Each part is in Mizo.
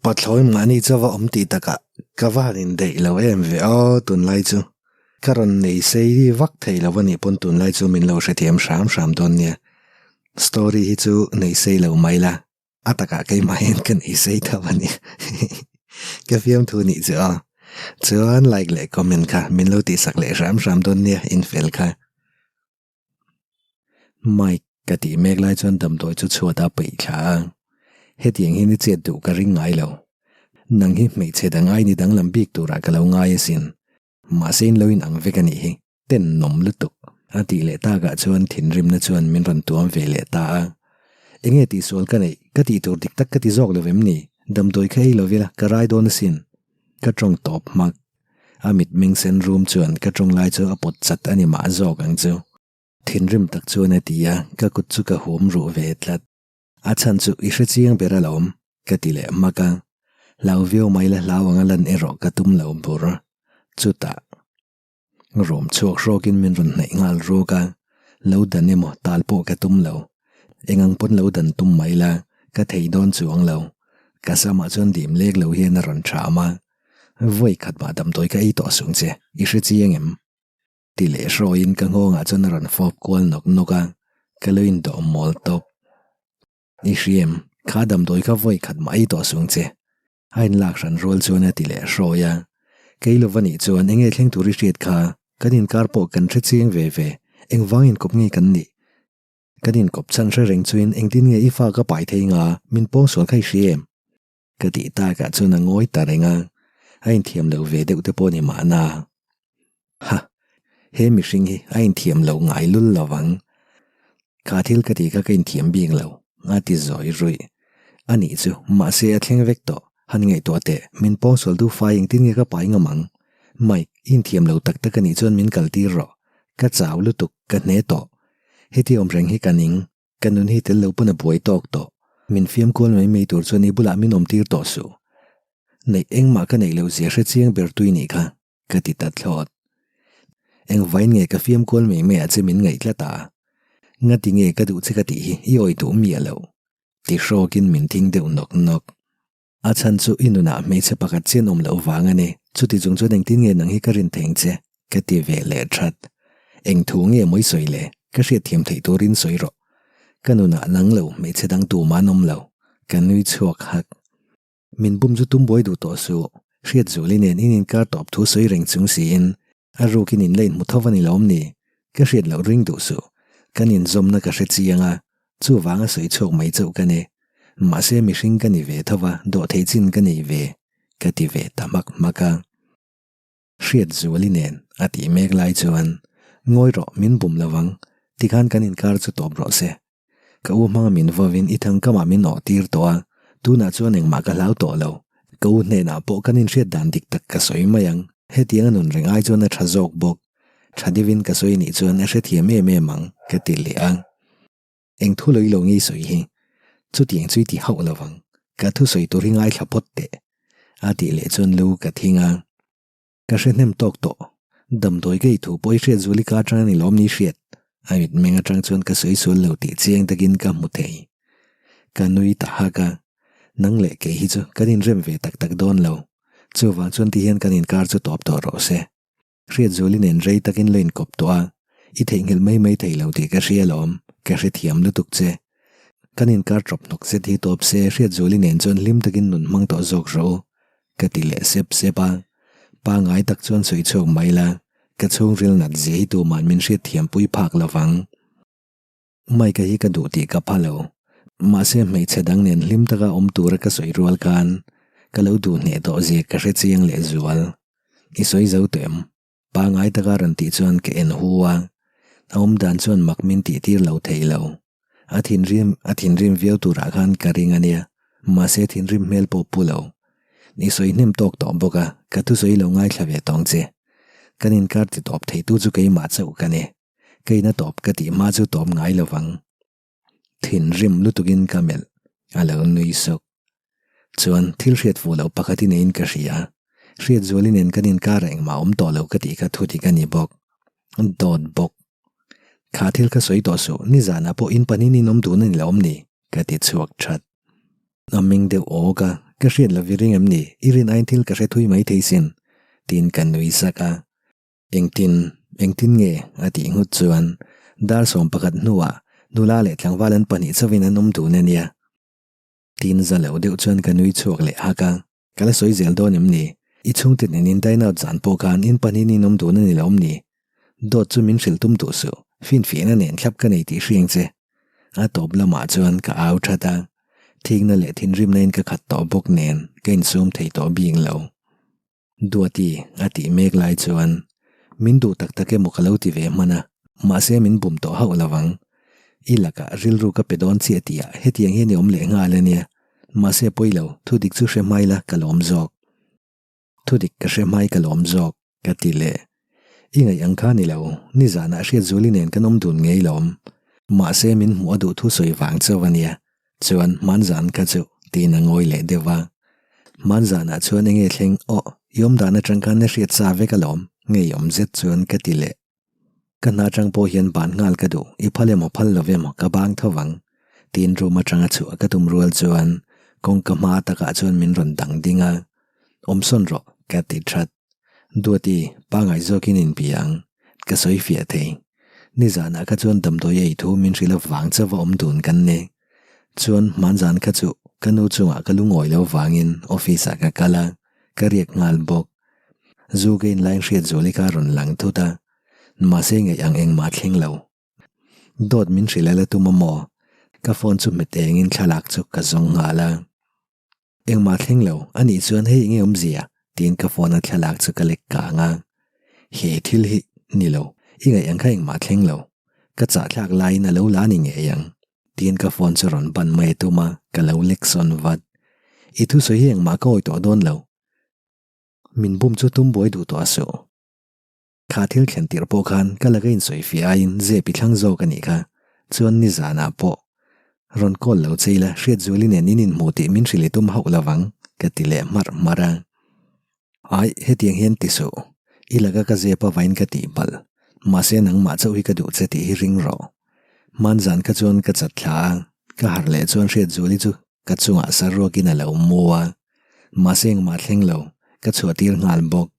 Pathlawi mahni chauha awm tih takah ka va han indaih lo em ve aw tunlai chu. Ka rawn nei sei vak thei lo a nih pawn tunlai chu min lo hrethiam hram hram dawn nia. Story hi chu nei sei lo mai la, a takah keimah hian ka nei sei tho a ni. Ka fiamthu nih chu aw. Chuan like leh comment kha min lo tihsak leh hram hram dawn nia infel kha. Mike ka tih mek lai chuan damdawi chu chhuat a peih thla a, hetiang hian i chet duh ka ring ngai lo. Nang hi hmeichhe dang ai ni danglam bik turah ka lo ngai asin. Mahse in lo in ang vek a nih hi, ten nawm lutuk. A tih leh takah chuan thinrimna chuan min rawn tuam ve leh ta a. Enge tihsual ka neih, ka tih tur dik tak ka ti zawk lo em ni? Damdawi kha ei lo ila ka rai dawn asin. Ka tawng tawp hmak. A mitmeng sen rum chuan ka tawng lai chu a pawt chat a ni mah zawk ang chu. Thinrim tak chuan a ti a, ka kut chu ka hum ruh ve tlat. A chhan chu i hre chiang ber alawm, ka ti leh hmak a. Hlau viau mai la hlau anga lan erawh ka tum lo bur. Chutah. Rawm chhuak hrawkin min rawn hnaih nghal ruak a, lo dan emaw tal pawh ka tum lo. Eng ang pawn lo dan tum mai la, ka thei dawn chuang lo. Ka samah chuan dim lek lo hian a rawn ṭham a. Vawi khat mah damdawi ka ei tawh sung che, i hre chiang em? Ti leh hrawiin ka nghawngah chuan a rawn fawp kual nawk nawk a, ka lo indawh mawl tawp. I hria em? Kha damdawi kha vawi khat mah ei tawh sung che. A inlak hran rual chuan a ti leh hrawi a. Kei lova nih chuan enge thleng tur i hriat kha, kan inkar pawh kan hre chiang ve ve, engvang inkawp nge kan nih? Kan inkawp chhan hre reng chuin engtin nge i fa ka pai thei nga, min pawngsual kha i hria em? Ka tih takah chuan a ngawi ta reng a, a inthiam lo ve deuh te pawh ni mahna. Ha! He mihring hi a inthiam lo ngai lul lo vang. Kha thil ka tih kha ka inthiam bik lo, a ti zawi ruih. A nih chu, mahse a thleng vek tawh, han ngaihtuah teh, min pawngsual duh fai engtin nge ka pai ngam ang? Mike, i inthiam lo tak tak a nih chuan min kaltir rawh. Ka chau lutuk, ka hne tawh. Heti awm reng hi ka ning. Ka nun hi tel lo pawn a buai tawk tawh. Min fiam kual mai mai tur chuan i bulah min awm tir tawh suh. Neih engmah ka neih loh zia hre chiang ber tui nih kha, ka ti ta thlawt. Engvain nge ka fiam kual mai mai ah che min ngaih tlat a? Ngati nge ka duh che ka tih hi i awi duh miah loh? Ti hrawkin min thing deuh nawk nawk. A chhan chu i nunah hmeichhe pakhat chian awm loh vang a ni. Chuti chung chuan engtin nge nang hi ka rin theng che? Ka ti ve leh that. Eng thu nge mawi sawi le? Ka hriatthiam theih turin sawi rawh. Ka nunah nang lo hmeichhe dang tumah an awm lo. Ka nui chhuak hak. Min bum chu tum buai duh tawh suh. Hriatzuali nen in inkar tawp thu sawi reng chung siin a rukin in la inhmu tho a ni lawm ni? Ka hriat loh ring duh suh. Kan inzawmna ka hre chiang a, chuvanga sawi chhuak mai chauh ka ni. Mahse mihring ka ni ve tho va, dawhthei chin ka nei ve, ka ti ve ta hmak hmak a. Hriatzuali nen a tih mek lai chuan, Ngawi rawh, min bum lo vang, tikhan kan inkar chu tawp rawh se. Ka u hmanga min vawin i thangkamah min awh tir tawh a, tunah chuan engmah ka hlau tawh lo. Ka u hnenah pawh kan inhriat dan dik tak ka sawi mai ang, hetiang a nun reng ai chuan a tha zawk bawk. Tha deuhin ka sawi nih chuan a hrethiam em em ang, ka ti leh a. Eng thu lei lo ngei sawi hi, chutiang chu i ti hauh lo vang, ka thu sawi tur hi ngaithla phawt teh, a tih leh chuan lu ka thing a. Ka hre hnem tawk tawh, damdawi ka ei thu pawh i hriat zuali ka atang a ni lawm ni hriat, a mitmeng atang chuan ka sawi sual lo tih chiang takin ka hmu thei. Ka nui ta hak a, nang leh kei hi chu kan inrem ve tak tak dawn lo, chuvang chuan tihian kan inkar chu tawp tawh rawh se. Hriatzuali nen rei takin la inkawp tawh a, i theihnghilh mai mai thei lo tih ka hria alawm, ka hrethiam lutuk che. Kan inkar tawp hnawk zet hi tawp se Hriatzuali nen chuan hlim takin nun hmang tawh zawk rawh u, ka ti leh sep sep a. Pangai tak chuan sawi chhuak mai la, ka chhungril nat zia hi tuman min hriatthiampui phak lovang. Mike-a hi ka duh tih ka pha lo. Mahse hmeichhe dang nen hlim taka awm tura ka sawi rual khan ka lo duh hneh tawh zia ka hre chiang leh zual. I sawi zo tawh em? Pangai taka rawn tih chuan ka en hu a. A awm dan chuan mak min tih tir lo thei lo. A thinrim a thinrim viau turah khan ka ring a nia. Mahse thinrim hmel pawh pu lo. I sawi hnem tawk tawh bawk a, ka thusawi lo ngaithla ve tawng che. Kan inkar ti tawp theitu chu keimah chauh ka ni. Keina tawp ka tih hma chu tawp ngai lo vang. Thinrim lutukin ka melh, a lo nui sawk. Chuan thil hriat fuh loh pakhat i neiin ka hria. Hriatzuali nen kan inkar ah engmah awm tawh lo ka tih kha thu dik a ni bawk. Dawt bawk. Kha thil kha sawi tawh suh, nizanah pawh in panin in awm dun a ni lo awm ni? Ka ti chhuak that. A meng deuh awk a, Ka hriat lo i ring em ni? I rin aiin thil ka hre thui mai thei sin, tiin ka nui sak a. Engtin, engtin nge? a tih nghut chuan dar 11 hnuah nula leh tlangval an pahnih chauhin an awm dun a nia. Tiin za lo deuh chuan ka nui chhuak leh hak a. Ka la sawi zel dawn em ni? I chhungte nen in dine out zan pawh khan in pahnihin in awm dun a ni lo em ni? Dawt chu min hrilh tum duh suh, finfiahna nen thlap ka nei tih hriang che. A tawp lamah chuan ka au that a, thikna leh thinrimna in ka khat tawh bawk nen ka insum thei tawh bik lo. Duati a tih mek lai chuan min duh tak tak emaw ka lo ti ve hman a, mahse min bum tawh hauh lo ang. I lakah rilru ka pe dawn chiah tihah hetiang hian i awm leh nghal a nia, mahse pawi lo, thudik chu hre hmai la ka lawm zawk. Thudik ka hre hmai ka lawm zawk, ka ti leh. I ngaih ang kha ni lo, nizanah Hriatzuali nen kan awm dun ngei lawm. Mahse min hmuh a duh thu sawi vang chauh a nia, chuan hmanzan kha chu tiin a ngawi leh deuh va. Hmanzanah chuan enge thleng aw, i awm dan atang khan na hriat sa vek alawm, ngeiawm zet chuan ka ti leh. Ka hna atang pawh hian ban nghal ka duh, i phal emaw phal lo emaw ka bang tho vang. Tiin room atanga chhuah ka tum rual chuan kawngka hma takah chuan min rawn dang ding a, Awm sawn rawh ka ti that. Duati, pangai zawkin inbia ang, ka sawi fiah thei. Nizanah kha chuan damdawi ei thu min hrilh avang chauh a awm dun kan ni. Chuan hmanzan kha chu ka nu chungah ka lungawi lo vangin office ah ka kal a, ka riak nghal bawk. Zu ka inlain hriat zual hi kha a rawn lang thut a, mahse ngaih ang engmah a thleng lo. Dawt min hrilh a la tum a maw? Ka phone chu hmet engin thlalak chu ka zawng nghal a. Engmah thleng lo, anih chuan hei enge awmzia? tiin ka phone a thlalak chu ka lek kang a. He thil hi ni lo, i ngaih ang kha engmah thleng lo. Ka chahthlak laiin a lo la ni ngei ang. Tiin ka phone chu rawn ban mai a tum a, ka lo lek sawn vat. I thusawi hi engmah ka awi tawh dawn lo. Min bum chu tum buai duh tawh a suh. Kha thil thlen tirh pawh khan ka laka insawi fiah aiin zep i thlang zawk a nih kha. Chuan nizanah pawh rawn call lo che ila Hriatzuali nen in inhmuh tih min hrilh i tum hauh lovang ka ti leh hmarh hmarh a. Aih, hetiang hian ti suh. I laka ka zep avain ka tih palh. Mahse nangmah chauh hi ka duh che tih hi ring rawh. Hmanzan kha chuan ka chat thla a, ka harh leh chuan Hriatzuali chu Ka chungah saruakin a lo mu a, mahse engmah thleng lo, ka chhuahtir nghal bawk.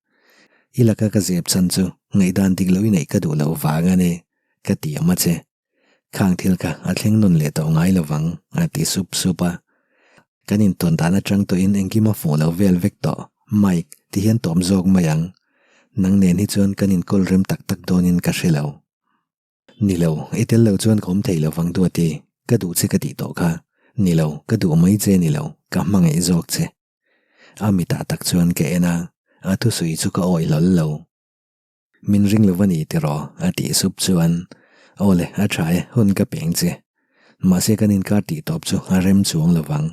I laka ka zep chhan chu ngaihdan dik loh i neih ka duh loh vang a ni, ka ti a che. Khang thil kha a thleng nawn leh tawh ngai lovang, a ti sup sup a. Kan intawn dan atang tawhin engkim a fuh lo vel vek tawh, Mike, ti hian tawm zawk mai ang. Nang nen hi chuan kan inkawl rem tak tak dawnin ka hre lo. Ni lo, i tel lo chuan ka awm thei lo vang Duati, ka duh che ka tih tawh kha. Ni lo, ka duh mai che ni lo, ka hmangaih zawk che. A mitah tak chuan ka en a, a thusawi chu ka awih hlawl lo. Min ring lo va ni tiraw? a tih sup chuan, Aw le, a tha e, hun ka peng che. Mahse kan inkar tih tawp chu a rem chuang lo vang.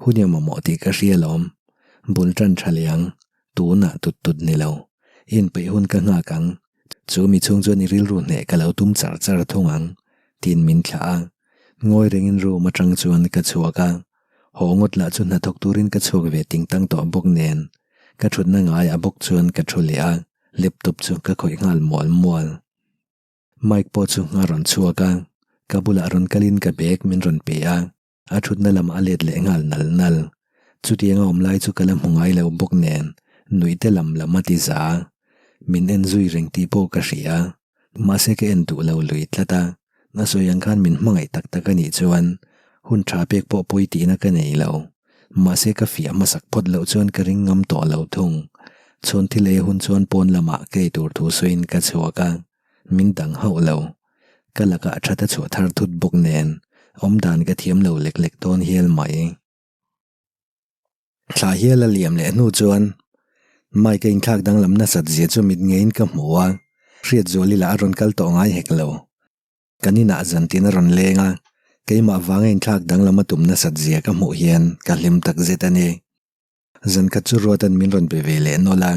Hun i mamawh tih ka hria alawm. Bul tan tha leh ang, tunah tut tut ni lo. I inpeih hun ka nghak ang, Chu mi chhung chuan i rilru hneh ka lo tum char char thung ang, tiin min thlah a. Ngawi rengin room atang chuan ka chhuak a. Haw ngawt lah chu hnathawk turin ka chhuak ve ting tang tawh bawk nen, ka thutna ngaiah bawk chuan ka thu leh a, laptop chu ka khawih nghal mual mual. Mike pawh chu a rawn chhuak a, ka bulah rawn kalin ka bag min rawn pe a. A thutna lamah a let leh nghal nal nal. Chutiang a awm lai chu ka la hmu ngai lo bawk nen nuih te lam lam a ti za a. Min en zui reng tih pawh ka hria. Mahse ka en duh lo lui tlat a. A sawi ang khan min hmangaih tak tak a nih chuan hun tha pek pawh pawi tihna ka nei lo. Mahse ka fiah hmasak phawt loh chuan ka ring ngam tawh lo thung. Chhawn thil ei hun chuan pawn lamah ka ei tur thu sawiin ka chhuak a. Min dang hauh lo. Ka lakah that a chhuah thar thut bawk nen awmdan ka thiam lo lek lek dawn hial mai. Thla hial a liam leh hnu chuan Mike a inthlak danglam nasat zia chu mit ngeiin ka hmu a, Hriatzuali lah a rawn kal tawh ngai hek lo. Kan inah zantin a rawn leng a, keimah vanga inthlak danglam a tum nasat zia ka hmuh hian ka hlim takzet a ni. Zan khat chu Ruatan min rawn be ve leh nawlh a,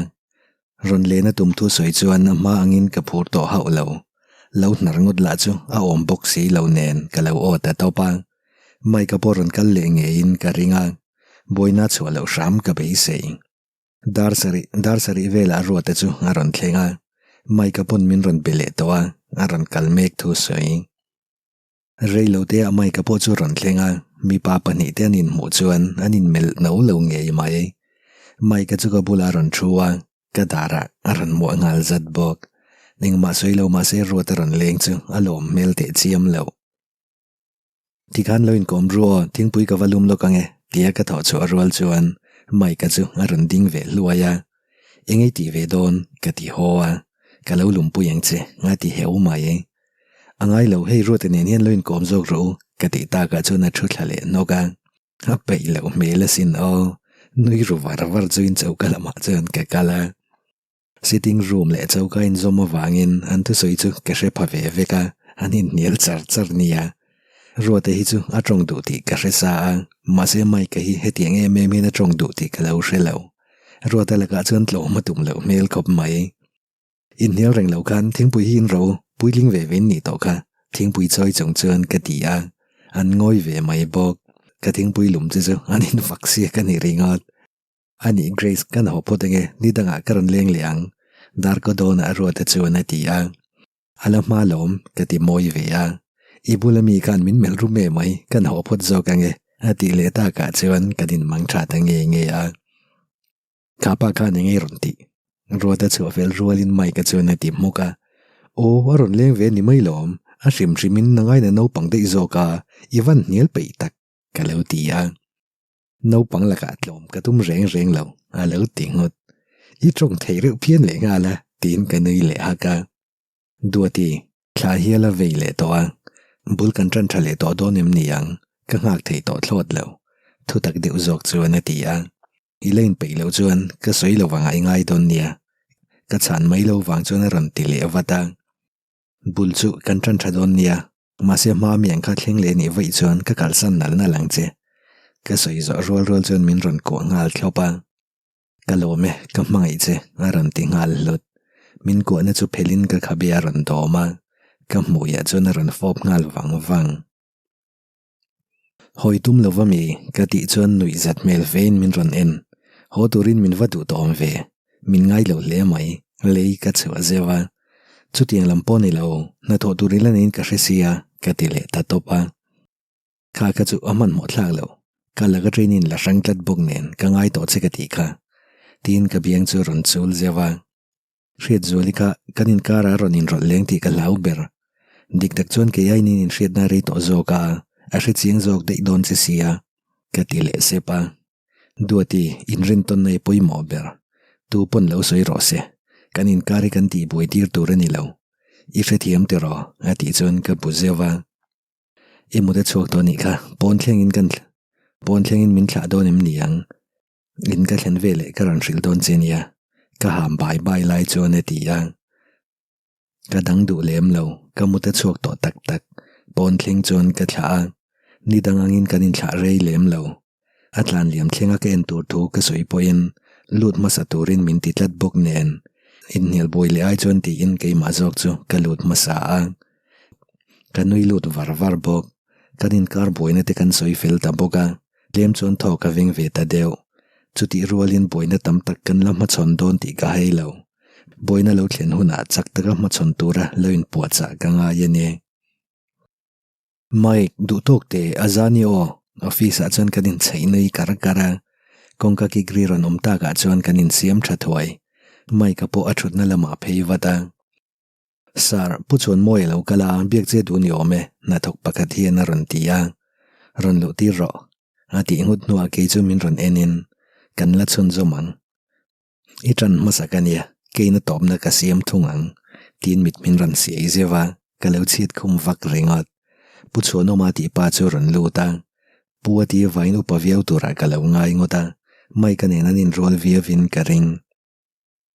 rawn lehna tum thu sawi chuan a hma angin ka phur tawh hauh lo. Lo hnar ngawt lah chu a awm bawk si lo nen ka lo aw ta tawp a. Mike-a pawh rawn kal leh ngeiin ka ring a, buaina chhuah loh hram ka beisei. Dar sarih, dar sarih velah Ruata chu a rawn thleng a, Mike-a pawn min rawn be leh tawh a, a rawn kal mek thu sawi. Reilote ah Mike-a pawh chu rawn thleng a, Mipa pahnihte an inhmuh chuan an inmelh no lo ngei mai. Mike-a chu ka bulah a rawn thu a, ka darah a rawn muah nghal zat bawk. Engmah sawi lo mahse Ruat a rawn leng chu a lawm hmel teh chiam loh. Tikhan lo inkawm ru aw, thingpui ka va lum lawk ang e, tia ka thawh chhuah rual chuan Mike-a chu a rawn ding ve hluai a. Eng ei tih ve dawn? ka ti haw a. Ka lo lumpui ang che, a ti heu mai. A ngai lo, hei Ruata nen hian lo inkawm zawk rawh u, ka tih takah chuan a thu thla leh nawk a. A peih loh hmel asin aw, nui ru var var chuin choka lamah chuan ka kal a. Sitting room leh choka inzawm avangin an thusawi chu ka hre pha ve vek a, an inhnial char char nia. Ruata hi chu a tawng duh tih ka hre sa a, mahse Mike-a hi hetiang em em hian a tawng duh tih ka lo hre lo. Ruata lakah chuan tlawm a tum loh hmel khawp mai. Inhnial reng lo khan thingpui hi in ro, puitling ve ve in nih tawh kha, thingpui chawi chung chuan ka ti a, an ngawi ve mai bawk. Ka thingpui lum che chu an infak siak a ni ringawt. A nih Grace, kan haw phawt ange, ni dangah ka rawn leng leh ang, Darko dawnah a ruata chuan a ti a. A la hma lawm, ka ti mawi ve a. I bula mi khan min melh rum em mai, kan haw phawt zawk ange, a tih leh takah chuan kan inmang tha ta nge nge a. Kha pa khan eng ei rawn tih? Ruata chhuah fel rualin Mike-a chuan a ti hmuk a. Aw, a rawn leng ve ni mai lawm. A hrim hrimin na ngaina naupang daih zawk a, i van hnial peih tak, ka lo ti a. Naupang lakah tlawm ka tum reng reng lo, a lo ti nghut. I tawng thei reuh phian leh nghal a, tiin ka nui leh hak a. Duati, thla hial a vei leh tawh a, bul kan tan tha leh tawh dawn em ni ang, ka nghak thei tawh thlawt lo, thutak deuh zawk chuan a ti a. I la inpeih loh chuan ka sawi lo vangah i ngai dawn nia, ka chhan mai lo vang chuan a rawn ti leh vat a. Bul chu kan tan tha dawn nia, mahse hma mi ang kha thleng leh nih vaih chuan ka kalsan nal nal ang che. Ka sawi zawh rual rual chuan min rawn kuah nghal thlawp a. Ka lawm e, ka hmangaih che, a rawn ti nghal hlut. Min kuahna chu phelhin ka khabe a rawn dawm a, ka hmuiah chuan a rawn fawp nghal vang vang. Hawi tum lo va mi, ka tih chuan nuih zat hmel fein min rawn en. Haw turin min va duh tawh awm ve, min ngai lo hle mai, lei ka chhuah zeuh a. Chutiang lam pawh ni lo, hnathawh tur ila neiin ka hre sia, ka ti leh ta tawp a. Kha kha chu a hmanhmawh thlak lo, ka laka training la hrang tlat bawk nen ka ngai tawh che ka tih kha, tiin ka biang chu a rawn chul zeuh a. Hriatzuali kha kan inkarah a rawn inrawlh leng tih ka hlau ber. Dik tak chuan kei aiin in inhriatna rei tawh zawk a, a hre chiang zawk daih dawn che sia, ka ti leh sep a. Duati, inrintawnna i pawimawh ber. Tu pawn lo sawi rawh se, kan inkar hi kan tihbuai tir tur a ni lo. I hrethiam tiraw? a tih chuan ka bu zeuh a. I mut a chhuak tawh anih kha, pawn thlengin kan pawn thlengin min thlah dawn em ni ang? In ka thlen veleh ka rawn hrilh dawn che nia, ka ham bai bai lai chuan a ti a. Ka dang duh lem lo, ka mut a chhuak tawh tak tak, pawn thleng chuan ka thlah a, ni dang angin kan inthlah rei lem lo. A tlan liam thlenga ka en tur thu ka sawi pawhin lut hmasa turin min ti tlat bawk nen, inhnial buai leh ai chuan tiin keimah zawk chu ka lut hmasa a. Ka nui lut var var bawk, kan inkar buaina te kan sawi fel ta bawk a. Tlem chuan thaw ka veng ve ta deuh. Chutih rualin buaina tam tak kan la hmachhawn dawn tih ka hai lo. Buaina lo thlen hunah chak taka hmachhawn tura lo inpuahchah ka ngai a ni. Mike, duh tawk teh, a za ni aw. Office ah chuan kan inchheih nui kar kar a. Kawngka kik ri rawn awm takah chuan kan insiam tha thuai. Mike-a pawh a thutna lamah phei vat a. Sir, Pu Chuanmawi a lo kal a, biak che duh ni awm e, hnathawk pakhat hian a rawn ti a. Rawn luh tir rawh. A tih nghut hnuah kei chu min rawn en in, kan la chhunzawm ang. I ṭan hmasa ka nia, keina tawpna ka siam thung ang, tiin mit min rawn siai zeuh a, ka lo chhiat khum vak ringawt. Pu Chhuanawma tih pa chu rawn lut a, Pu a ti vain upa viau turah ka lo ngai ngawt a, Mike-a nen an inrual viauin ka ring.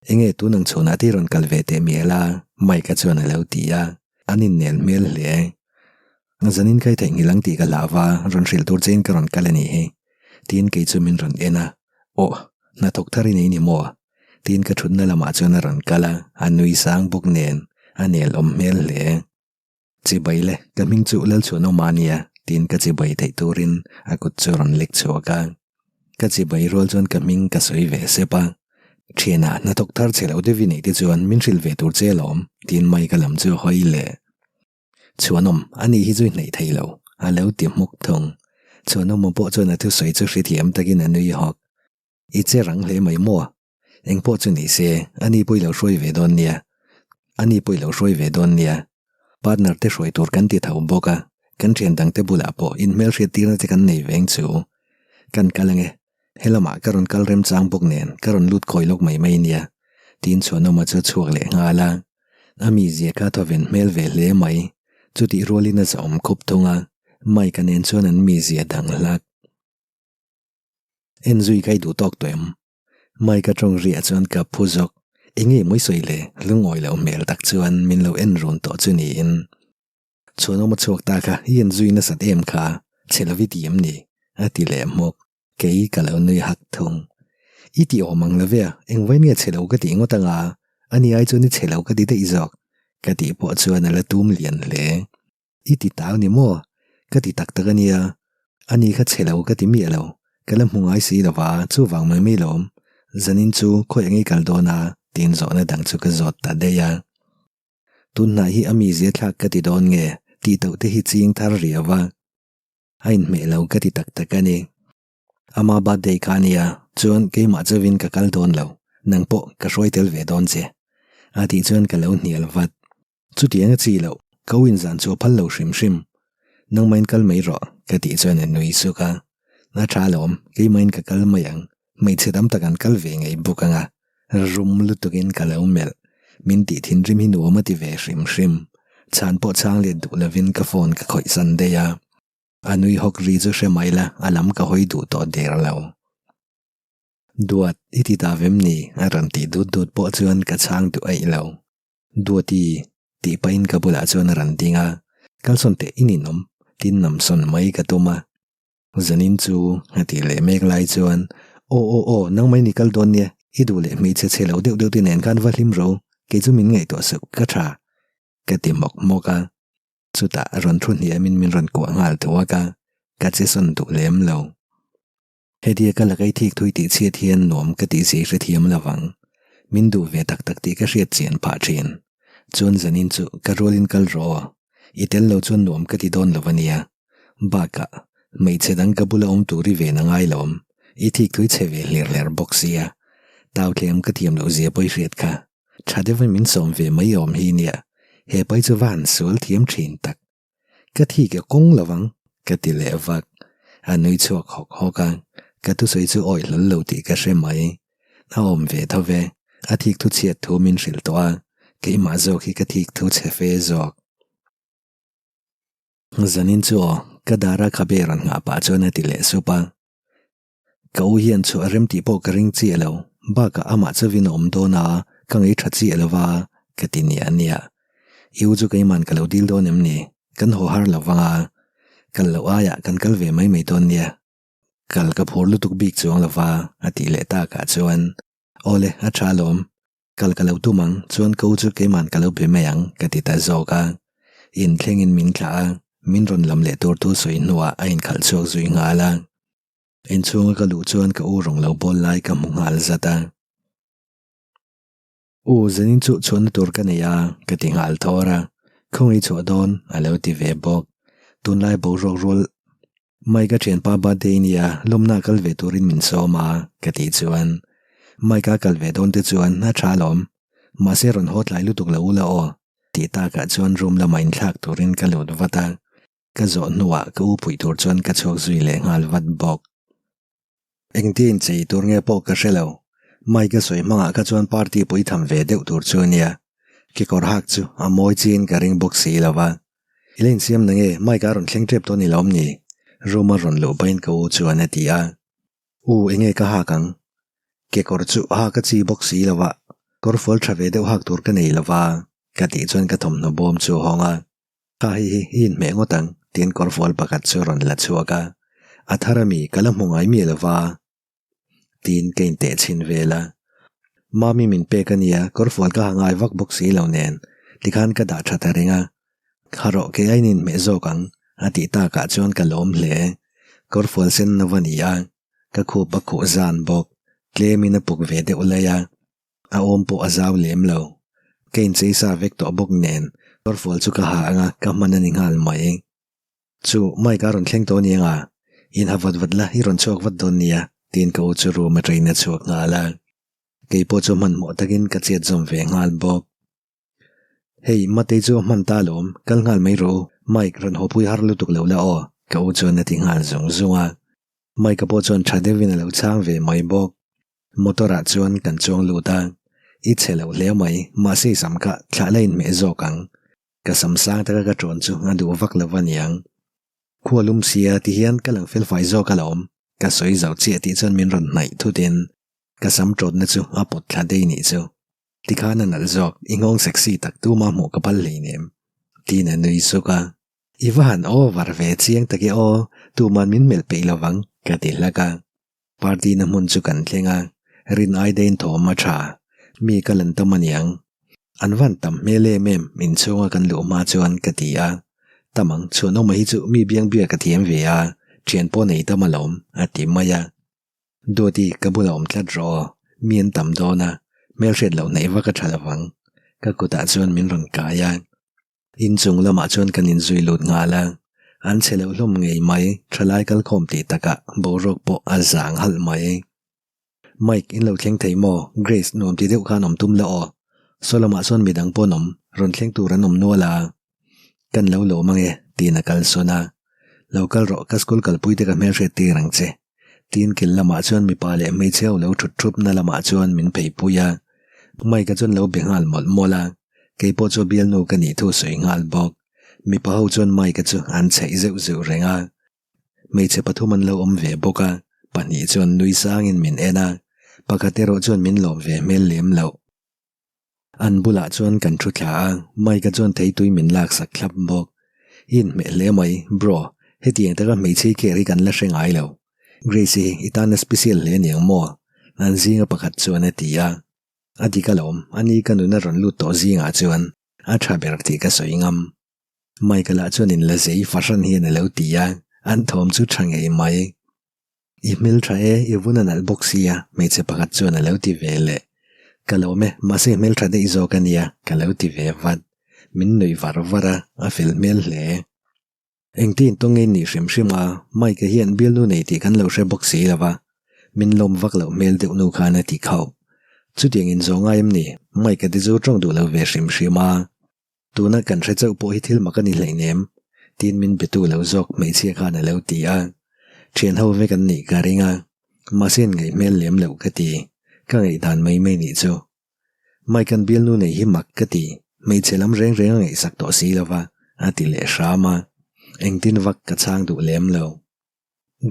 Enge tun ang chhunah te i rawn kal ve teh mial a? Mike-a chuan a lo ti a, an innel hmel hle. Zanin kha i theihnghilh ang tih ka hlau va, rawn hrilh tur chein ka rawn kal a nih hi. Tiin kei chu min rawn en a, Aw, hnathawk thar i nei ni maw? Tiin ka thutna lamah chuan a rawn kal a, a nui sang bawk nen, a nel awm hmel hle. Chibai le, ka hming chu Lalchhuanawma a nia, tiin ka chibai theih turin a kut chu a rawn lek chhuak a. Ka chibai rual chuan ka hming ka sawi ve sep a. Thiana, hnathawk thar che lo deuh i neih te chuan min hrilh ve tur che alawm, tiin Mike-a lam chu a hawi leh. Chhuanawm, ani hi chu i hnaih thei lo, a lo ti hmuk thung. Chhuanawma pawh chuan a thusawi chu hrethiam takin a nui hawk. I che rang hle mai maw? Eng pawh chu ni se, ani pawh i lo hruai ve dawn nia. Ani pawh i lo hruai ve dawn nia. Partner te hruai tur kan ti tho bawk a, kan thian dang te bulah pawh inhmel hriat tirna te kan nei veng chu. Kan kal ange. Helamah ka rawn kal remchang bawk nen ka rawn lut khawi lawk mai mai nia. Tiin Chhuanawma chu a chhuak leh nghal a. A mizia kha thawven hmel ve hle mai. Chutih rualin a zahawm khup thung a, Mike-a nen chuan an mizia dang hlak. En zui kha i duh tawk tawh em? Mike-a tawng riah chuan ka phu zawk. Enge mawi sawi le? Lungawi loh hmel tak chuan min lo en run tawh chu niin. Chhuanawm a chhuak ta kha i en zui nasat em kha? Chhe lo i ti em ni? A ti leh hmawk. Kei ka lo nui hak thung. I ti awm ang lo ve a, engvain nge chhe lo ka tih ngawt anga? Ani ai chuan i chhe lo ka ti daih zawk. Ka tih pawh chuan a la tum lian hle. I ti tau ni maw? Ka ti tak tak a nia. Ani kha chhe lo ka ti miah lo. Ka la hmu ngai si lo va, chuvang mai mai lawm. Zanin chu khawi ang i kal dawn a? Tiin zawhna dang chu ka zawt ta daih a. Tunhnai hi a mizia thlak ka ti dawn nge? Tih tauh te hi ching thar riau a. A inhmeh lo ka ti tak tak a ni. Ama birthday kha a nia, chuan keimah chauhin ka kal dawn lo. Nang pawh ka hruai tel ve dawn che. A tih chuan ka lo hnial vat. Chutiang a chi loh, ka u inzan chu a phal lo hrim hrim. Nangmahin kal mai rawh, ka tih chuan a nui suk a. A tha alawm, keimahin ka kal mai ang. Hmeichhe tam tak an kal ve ngei bawk ang a. Rum lutukin ka lo melh. Min tih thinrim hi nuam a ti ve hrim hrim. Chhan pawh chhang let duh lovin ka phone ka khawih san daih a. A nui hawk ri chu hre mai la, a lam ka hawi duh tawh der lo. Duat, i ti ta vem ni? a rawn tih dut dut pawh chuan ka chhang duh aih lo. Duati, tih pahin ka bulah chuan a rawn ding a, Kalsawn teh i ninawm, tin namsawn mai ka tum a. Zanin chu a tih leh mek lai chuan, Aw aw aw, nangmah in i kal dawn nia, i duh leh hmeichhe chhe lo deuh deuh te nen khan va hlim ro, kei chu min ngaihtuah suh, ka tha, ka ti hmawk hmawk a. Chutah rawn thu hniamin min rawn kuah nghal thuak a, ka che sawn duh lem lo. Hetia ka lakai thik thui tih chhiat hian nuam ka tih zia i hrethiam lo vang. Min duh ve tak tak tih ka hriat chian phah thin. Chuan zanin chu ka rualin kal rawh aw. I tel lo chuan nuam ka ti dawn lo a nia. Bakah, hmeichhe dang ka bula awm tur i ven a ngai lo awm. I thik thui chhe ve hler hler bawk sia. Tau thlem ka thiam loh zia pawh i hriat kha. Tha deuhin min sawm ve mai awm hi nia. He pai chu va han sual thiam thin tak. Ka thik e kawng lo ang, ka ti leh vak. A nui chhuak hawk hawk a, ka thusawi chu awih hlawl lo tih ka hre mai. A awm ve tho ve, a thik thu chhiat thu min hrilh tawh a, keimah zawk hi ka thik thu chhe fe zawk. Zanin chu aw, ka dara khabe rawn nghah pah chuan a ti leh sup a. Ka u hian chhuah rem tih pawh ka ring chiah lo, bakah amah chauhin a awm dawn a, ka ngei tha chiah lo va, ka ti nia nia. I u chu keiman ka lo dil dawn em ni? Kan haw har lo vang a, kal loh aiah kan kal ve mai mai dawn nia. Kal ka phur lutuk bik chuang lo va, a tih leh takah chuan, Awle, a tha alawm. Kal ka lo tum ang, chuan ka u chu keiman ka lo be mai ang, ka ti ta zawk a. Inthlengin min thlah a, min rawn lam leh tur thu sawi hnuah a inkhalh chhuak zui nghal a. Inchhunga ka luh chuan ka u rawn lo bawl lai ka hmu nghal zat a. U, zanin chu chhuahna tur ka nei a, ka ti nghal thawr a. Khawngaih chhuah dawn, a lo ti ve bawk. Tunlai boruak rual Mike-a thianpa birthday nia lawmna kal ve turin min sawm a, ka tih chuan Mike-a kal ve dawn te chuan a tha alawm. Mahse rawn haw tlai lutuk lo ula aw, tih takah chuan room lamah inthlak turin ka lut vat a. Ka zawh hnuah ka u puih tur chuan ka chhuak zui leh nghal vat bawk. Engtia inchei tur nge pawh ka hre lo. Mike-a sawi hmangah kha chuan party pui tham ve deuh tur chu a nia. Kekawr hak chu a mawi chiin ka ring bawk si lo va. I la insiam na nge Mike-a rawn thleng tep tawh ni lawm ni? Room-a rawn luh pahin ka u chuan a ti a. U, enge ka hak ang? Kekawr chu hak a chi bawk si lo va, kawrfual tha ve deuh hak tur ka nei lo va, ka tih chuan ka thawmhnaw bawm chu a hawng a. Kha hei hi i inhmeh ngawt ang, tiin kawrfual pakhat chu a rawn la chhuak a. A thar ami, ka la hmu ngai miah lo va, tiin ka inteh chhin vel a. Mami min pek a nia, kawrfual ka ha ngai vak bawk si lo nen, tikhan ka dah tha ta reng a. Kha rawh kei aiin inhmeh zawk ang, a tih takah chuan ka lawm hle. Kawrfual sen no a ni a, ka khup a khuh zan bawk, tlemin a puk ve deuh lai a. A awm pawh a zau lem lo. Ka inchei sa vek tawh bawk nen kawrfual chu ka ha anga ka hman a ni nghal mai. Chu Mike a rawn thleng tawh aniang a? In ha vat vat la, i rawn chhuak vat dawn nia, tiin ka u chu room atangin a chhuak nghal a. Kei pawh chu hmanhmawh takin ka chet zawm ve nghal bawk. Hei, Matei chu a hman ta alawm, kal nghal mai rawh u, Mike rawn hawpui har lutuk lo la aw, ka u chuan a ti nghal zung zung a. Mike-a pawh chuan tha deuhin a lo chhang ve mai bawk. Motor ah chuan kan chuang lut a, I chhe lo hle mai, mahse i sam kha thlah la inhmeh zawk ang. Ka sam sang taka ka ṭawn chu a duh vak lo va niang. Khua lum sia ti hian ka lang felfai zawk alawm, ka sawi zo chiah tih chuan min rawn hnaih thutin ka sam ṭawtna chu a pawt thla dei nih chu. Tikhan a nalh zawk, i nghawng sexy tak tuma hmuh ka phal hleinem, tiin a nui suk a. I va han over ve chiang tak e aw, tuman min melh peih lovang, ka ti hlak a. Party na hmun chu kan thleng a, rin ai deiin thawm a tha, mi ka lan tam aniang. An van tam hmel em em inchhunga kan luh hma chuan ka ti a, tam ang chhuanawma hi chu mi biang biak a thiam ve a, thian pawh nei tam alawm a ti mai a. Duati ka bulah awm tlat rawh aw, mi an tam dawn a, hmelhriat loh hnaih vak a tha lovang, ka kutah chuan min rawn kai a. Inchung lamah chuan kan inzui lut nghal a, an chhe loh hlawm ngei mai, thalai kalkhawm tih takah boruak pawh a zang halh mai. Mike, in lo thleng thei maw? Grace, nuam ti deuh khan awm tum la aw. Saw lamah sawn midang pawn awm, rawn thleng tur an awm nual a. Kan lo lawm ange, tiin a kal sawn a. Lo kal rawh, ka school kalpui te ka hmelhriat tir ang che. Tiin kil lamah chuan mipa leh hmeichhe ho lo thut thupna lamah chuan min pheipui a. Mike-a chuan lo be nghal mawlh mawlh a. Kei pawh chu bialnu ka nih thu sawi nghal bawk. Mipa ho chuan Mike-a chu an chheih zeuh zeuh reng a. Hmeichhe pathum an lo awm ve bawk a, pahnih chuan nui sangin min en a, pakhat erawh chuan min lawm ve hmel lem loh. An bulah chuan kan thu thla a, Mike-a chuan theitui min laksak thlap bawk. I inhmeh hle mai, bro, hetiang taka hmeichhe care hi kan la hre ngai lo. Grace-i hi i tana special hle aniang maw? An zinga pakhat chuan a ti a. A dik alawm, ani ka nun a rawn lut tawh zingah chuan a tha ber tih ka sawi ngam. Michael ah chuan in la zei fahran hian a lo ti a, an thawm chu tha ngei mai. I hmel tha e, i vun a nalh bawk sia, hmeichhe pakhat chuan a lo ti ve leh. Ka lawm e, mahse i hmel tha daih zawk a nia, ka lo ti ve vat. Min nuih var var a, a fel hmel hle. Engtin tawng nge nih hrim hrim a, Mike-a hian bialnu nei tih kan lo hre bawk si lo va, min lawm vak loh hmel deuh nu khan a ti khauh. Chutiang in zawng ngai em ni? Mike-a te chu tawng duh lo ve hrim hrim a. Tuna kan hre chauh pawh hi thil mak a ni hleinem, tiin min betu lo zawk hmeichhia khan a lo ti a. Thian ho vek an nih ka ring a, mahse in ngaih hmel lem loh ka ti. Ka ngaihdan mai mai nih chu. Mike an bialnu nei hi mak ka ti, hmeichhe lam reng reng a ngaihsak tawh si lo va, a ti leh hram a. Engtin vak ka chhang duh lem lo.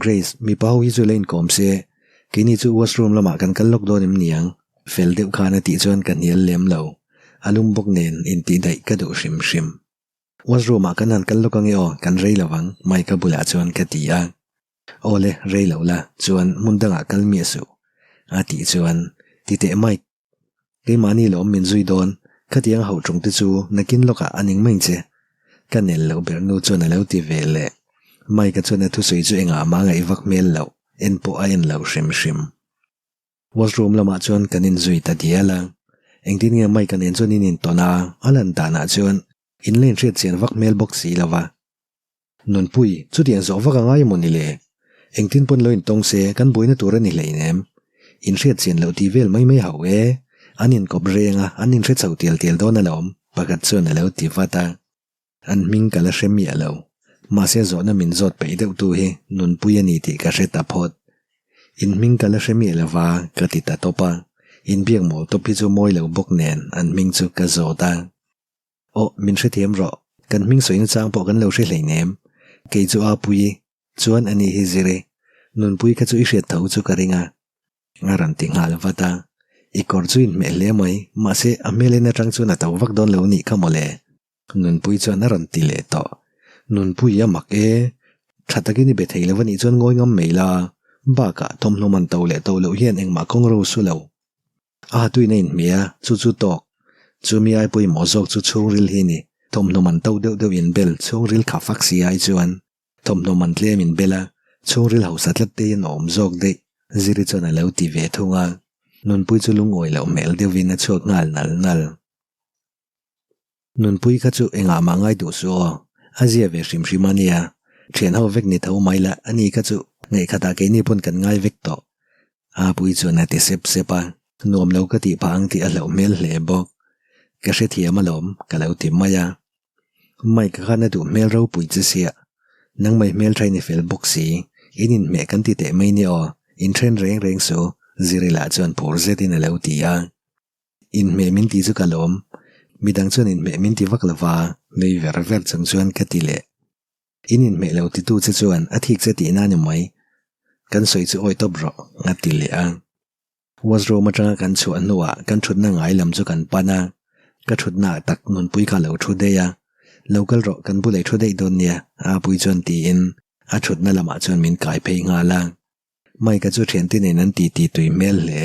Grace, mipa ho hi chu la inkawm se, keini chu washroom lamah kan kal lawk dawn em niang? Fel deuh khan a tih chuan ka hnial lem lo. A lum bawk nen intih daih ka duh hrim hrim. Washroom ah kan han kal lawk ange aw, kan rei lo ang, Mike-a bulah chuan ka ti a. Awle, rei lo la, chuan hmun dangah kal miah suh, a tih chuan, Ti teh Mike, keimahni lawm min zui dawn, khatiang hauh ṭung te chu nakin lawkah a ning mai che. Ka nel loh ber nu chuan a lo ti ve leh. Mike-a chuan a thusawi chu engah mah ngaih vak hmel loh, en pawh a en lo hrim hrim. Washroom lamah chuan kan inzui ta dial a, engtin nge Mike-a nen chuan in intawn a, a lan danah chuan in la inhriat chian vak hmel bawk si lo va. Nunpui, chutiang zawh vak a ngai emaw ni le? Engtin pawn lo intawng se, kan buaina tur a ni hleinem. Inhriat chian loh tih vel mai mai hauh e. An inkawp reng a, an inhre chho tial tial dawn alawm, pakhat chuan a lo ti vat a. An hming ka la hre miah lo. Mahse zawhna min zawt peih deuh tu hi Nunpui a ni tih ka hre ta phawt. In hming ka la hre miah lova, ka ti ta tawp a. Inbiak mawl tawp hi chu mawi lo bawk nen an hming chu ka zawt a. Aw, min hrethiam rawh. Kan hming sawina chang pawh kan lo hre hleinem. Kei chu Apuii, chuan a ni hi Ziri. Nunpui kha chu i hriat tho chu ka ring a. A rawn ti nghal vat a. I kawr chu inhmeh hle mai, mahse a hmel en atang chuan a to vak dawn lo nih kha mawle. Nunpui chuan a rawn ti leh tawh. Nunpui a mak e. Tha takin i be thei lo a nih chuan ngawi ngam mai la. Bakah thawmhnaw man to leh to loh hian engmah kawng ro su lo. A tuin a inhmeh a, chu chu tawk. Chu mi ai pawimawh zawk chu chhungril hi ni. Thawmhnaw man to deuh deuh inbel chhungril kha fak si ai chuan thawmhnaw man tlem inbel a, chhungril hausa tlat te in awm zawk daih, Ziri chuan a lo ti ve thung a. Nunpui chu lungawi loh hmel deuhin a chhuak nghal nal nal. Nunpui kha chu engah mah ngai duh suh aw, a zia ve hrim hrim a nia. Thian ho vek ni tho mai la, ani kha chu. Ngaihkhatah keini pawn kan ngai vek tawh. Apui chuan a ti sep sep a, nuam lo ka tih phah ang tih a hlauh hmel hle bawk. Ka hrethiam alawm, ka lo ti mai a. Mike khan a duh hmel ropui che sia, nangmai hmeltha in i fel bawk si, in inhmeh kan ti teh mai nia aw, inthen reng reng su, Zirila chuan phur zetin a lo ti a. Inhmeh min ti chu ka lawm, midang chuan inhmeh min ti vak lova, nui ver ver chung chuan ka ti leh. In inhmeh lo titu che chuan a thik che tihna ni mai, kan sawi chu awi tawp rawh, a ti leh a. Washroom atanga kan chhuah hnuah kan thutna ngai lam chu kan pan a, ka thutna ah tak Nunpui kha lo thu daih a, Lo kal rawh kan bulei thu daih dawn nia Apui chuan tiin a thutna lamah chuan min kai phei nghal a. Mike-a chu thiante nen an titi tui hmel hle.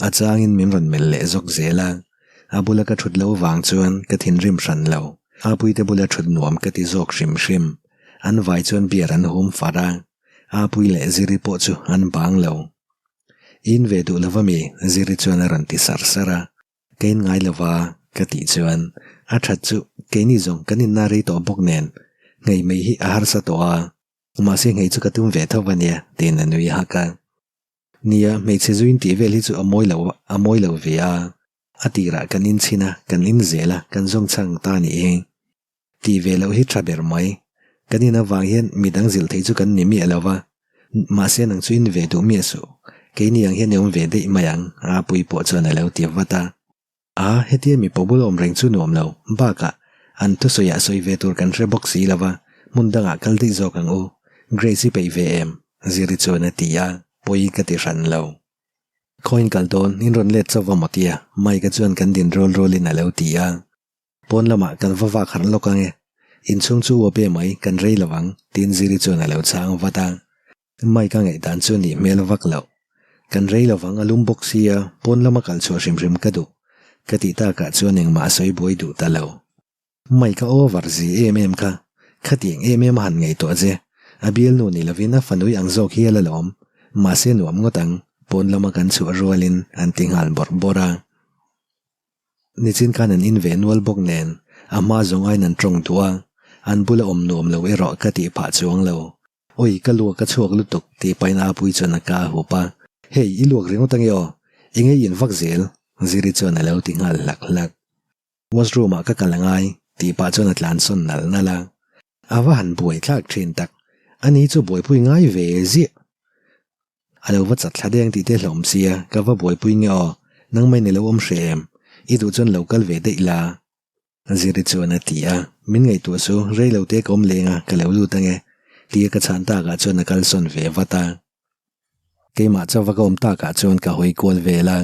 A changin min rawn melh leh zawk zel a, a bula ka thut lo vang chuan ka thinrim hran lo, Apui te bula thut nuam ka ti zawk hrim hrim. An vai chuan beer an hum far a, Apui leh Ziri pawh chu an bang lo. In ve duh lova mi? Ziri chuan a rawn ti sar sar a. Ka in ngai lova ka tih chuan a that chu keini zawng kan inna rei tawh bawk nen nghei mai hi a harsa tawh a, mahse nghei chu ka tum ve tho a nia tiin a nui hak a. Nia, hmeichhe zuin tih vel hi chu a mawi lo a mawi lo ve a, a tirah kan inchhin a, kan in zel a, kan zawng chhang ta a nih hi. Tih ve loh hi tha ber mai. Kan in avang hian midang zilh theih chu kan ni miah lo va, mahse nang chu in ve duh miah suh. Keini ang hian i awm ve daih mai ang, Apui pawh chuan a lo ti vat a. A, hetia mipa bula awm reng chu nuam lo, bakah an thusawi ah sawi ve tur kan hre bawk si lo va, hmun dangah kal daih zawk ang u. Grace i peih ve em? Ziri chuan a ti a, pawi ka ti hran lo. Khawiin kal dawn, in rawn let chauh va maw tia, Mike-a chuan kan din rual rualin a lo ti a. Pawn lamah kan va vak harh lawk ang e. Inchhung chu uap e mai, kan rei lo ang, tiin Ziri chuan a lo chhang vat a. Mike a ngaihdan chu nih hmel vak loh. Kan rei lo vang a lum bawk sia, pawn lama kal chhuah hrim hrim ka duh. Ka tih takah chuan engmah a sawi buai duh ta lo. Mike a over zi em em kha, khatiang em em a han ngaihtuah che. A bialnu ni lovin a fanui ang zawk hial alawm. Mahse nuam ngawt ang, pawn lama kan chhuah rualin an ti nghal bawrh bawrh a. Nichin khan an in ve nual bawk nen a hma zawng aiin an tawng duh a, an bula awm nuam lo erawh ka tih phah chuang lo. Awi ka luak a chhuak lutuk tih pahin Apui chuan a ka a hup a, Hei i luak ringawt ange aw, eng ei in vak zel? Ziri chuan a lo ti nghal hlak hlak. Washroom ah ka kal angai tih pah chuan a tlan sawn nal nal a, a va han buai thlak thin tak, ani chu buaipui ngai ve ziah. A lo va chat thla deng tih te hlawm sia, ka va buaipui nge aw, nangmah in i lo awm hre em? I duh chuan lo kal ve daih la. Ziri chuan a ti a, min ngaihtuah su, rei lo te ka awm leng a, ka lo lut ange, tia ka chhan takah chuan a kalsawn ve vat a. Keimah chauha ka awm takah chuan ka hawi kual vel a,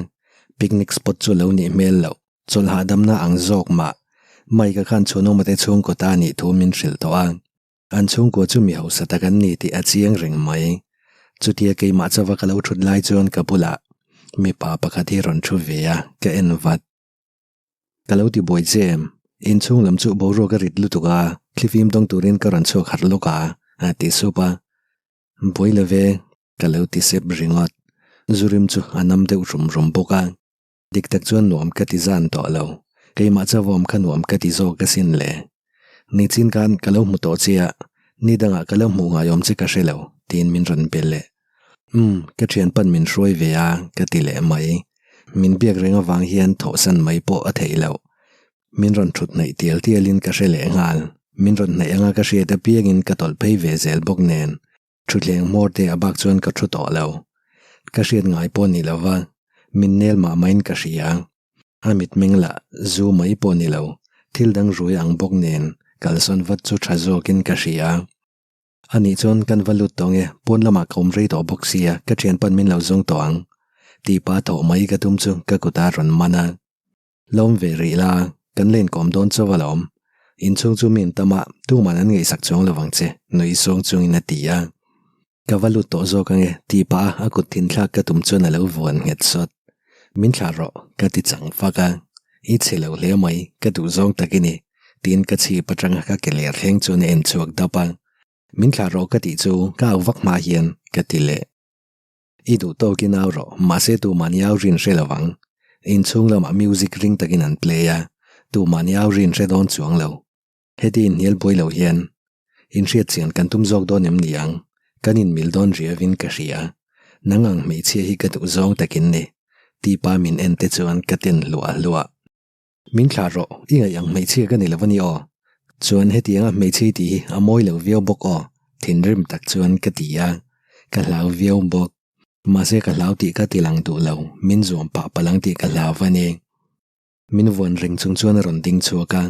picnic spot chu lo nih hmel loh, chawlh hahdamna ang zawk mah, Mike-a khan chhuanawma te chhungkaw ta nih thu min hrilh tawh a. An chhungkua chu mi hausa tak an ni tih a chiang reng mai. Chutia keimah chauha ka lo thut lai chuan ka bulah mipa pakhat hi rawn thu ve a, ka en vat. Ka lo ti buai che em? Inchhung lam chu boruak a rit lutuk a, thlifim dawng turin ka rawn chhuak harh lawk a, a ti sup a. Buai lo ve, ka lo ti sep ringawt. Zurim chu a nam deuh rum rum bawk a. Dik tak chuan nuam ka ti zan tawh lo. Keimah chauhawm kha nuam ka ti zawk asin le. Nichin khan ka lo hmu tawh che a, ni dangah ka lo hmuh ngaiawm che ka hre lo, tiin min rawn be leh. Umm, ka thianpan min hruai ve a, ka ti leh mai. Min biak reng avang hian thawhsan mai pawh a theih loh. Min rawn thut hnaih tial tialin ka hre leh nghal. Min rawn hnaih anga ka hriat apiangin ka tawlh phei ve zel bawk nen. Thutthleng hmawr te a bak chuan ka thu tawh lo. Ka hriat ngai pawh ni lo va, min nel mah mahin ka hria. A mitmeng lah zu mai pawh ni lo, thil dang rui ang bawk nen kalsawn vat chu tha zawkin ka hria. Anih chuan kan va lut tawh nge, pawn lamah ka awm rei tawh bawk sia, ka thianpan min lo zawng tawh ang. Tih pa thawh mai ka tum chu ka kut a rawn man a. Lawm ve rih la, kan la inkawm dawn chauh alawm. Inchhung chu mi an tam a, tuman an ngaihsak chuang lo vang che, nui sawng chungin a ti a. Ka va lut tawh zawk ange, tih pah a a kut thinthlak ka tum chuan a lo vuan nghet sawt. Min thlah rawh, ka ti chang fak a. I chhe lo hle mai, ka duh zawng tak i ni, tiin ka chhip atanga ka ke ler thleng chuan a en chhuak dap a. Min thlah rawh ka tih chu ka au vak hma hian, ka ti leh. I duh tawkin au rawh, mahse tumah ni au rin hre lo ang. Inchhung lamah music ring takin an play a, tumah ni au rin hre dawn chuang lo. Heti inhnial buai lo hian inhriat chian kan tum zawk dawn em ni ang? Kan inmil dawn riauin ka hria. Nang ang hmeichhia hi ka duh zawng takin ni. Tipa min en te chuan ka ten hluah hluah. Min thlah rawh, i ngaih ang hmeichhia ka ni lo a ni aw. Chuan hetianga hmeichhia i tih hi a mawi lo viau bawk aw, thinrim tak chuan ka ti a. Ka hlau viau bawk. Mahse ka hlau tih ka ti lang duh lo, min zuam pah palh ang tih ka hlau a ni. Min vuan reng chung chuan a rawn ding chhuak a.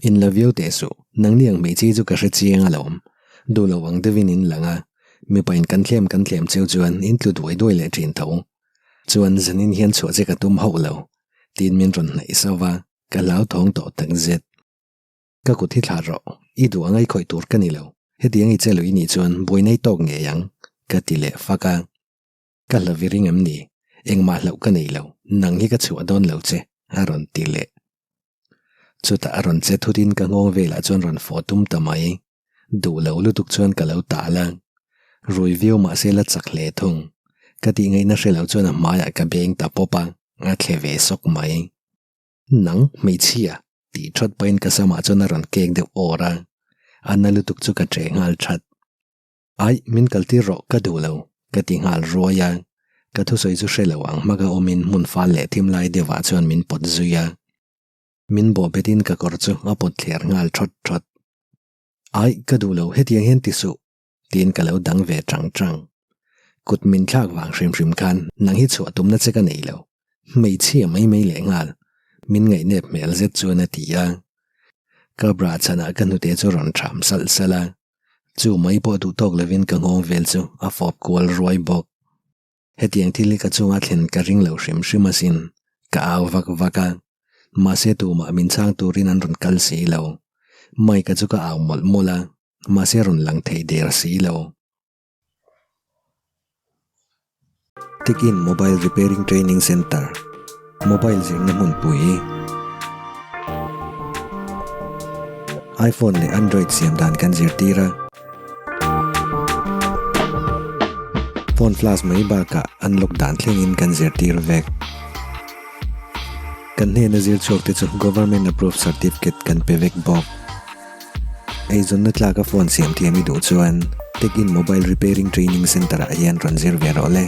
In la viau teh suh, nangni ang hmeichhia chu ka hre chiang alawm. Duh lo ang deuhin in lang a, mipain kan thlem kan thlem cheu chuan in tlu duai duai leh thin tho. Chuan zanin hian chhuah che ka tum hauh lo, tiin min rawn hnaih sauh va, ka hlauthawng tawh tak zet. Ka kut hi thlah rawh, i duh anga i khawih tur ka ni lo, hetiang i che lui nih chuan buaina i tawk ngei ang, ka ti leh fak a. Ka hlavi ring em ni? Engmah hlauh ka nei lo, nang hi ka chhuah dawn lo che, a rawn ti leh. Chutah a rawn che thutin ka nghawng velah chuan rawn fawh tum ta mai. Duh lo lutuk chuan ka lo tal a. Rui viau mah se la chak hle thung. Ka tih ngaihna hre lo chuan a hmaiah ka beng ta pawp a, a thle ve sawk mai. Nang, hmeichhia! tih thawt pahin ka samah chuan a rawn kek deuh awr a. A na lutuk chu ka ṭe nghal that. Aih, min kaltir rawh, ka duh lo, ka ti nghal ruai a. Ka thusawi chu hre lo ang hmaka awmin hmun fal leh thim lai deuhah chuan min pawt zui a. Min bawh betin ka kawr chu a pawt thler nghal thawt thawt. Aih, ka duh lo, hetiang hian ti suh, tiin ka lo dang ve chang chang. Kut min thlak vang hrim hrim khan nang hi chhuah tumna che ka nei lo, hmeichhia mai mai leh nghal, min ngaihnep hmel zet chuan a ti a. Ka bra chhanah ka hnute chu rawn ṭham salh salh a. Chu mai pawh duh tawk lovin ka nghawng vel chu a fawp kual ruai bawk. Hetiang thil hi ka chunga thlen ka ring lo hrim hrim asin, ka au vak vak a. Mahse tumah min chhang turin an rawn kal si lo. Mike-a chu ka au mawlh mawlh a, mahse rawn lang thei der si lo. Tikin Mobile Repairing Training Centre, Mobile zirna hmunpui, iPhone leh Android siam dan kan zirtir a. Phone flash mai bakah unlock dan thlengin kan zirtir vek. Kan hnena zir chhuak te chu Government Approved Certificate kan pe vek bawk. Eizawnna tlaka phone siam thiam i duh chuan Tech In Mobile Repairing Training Centre ah hian rawn zir ve rawh le.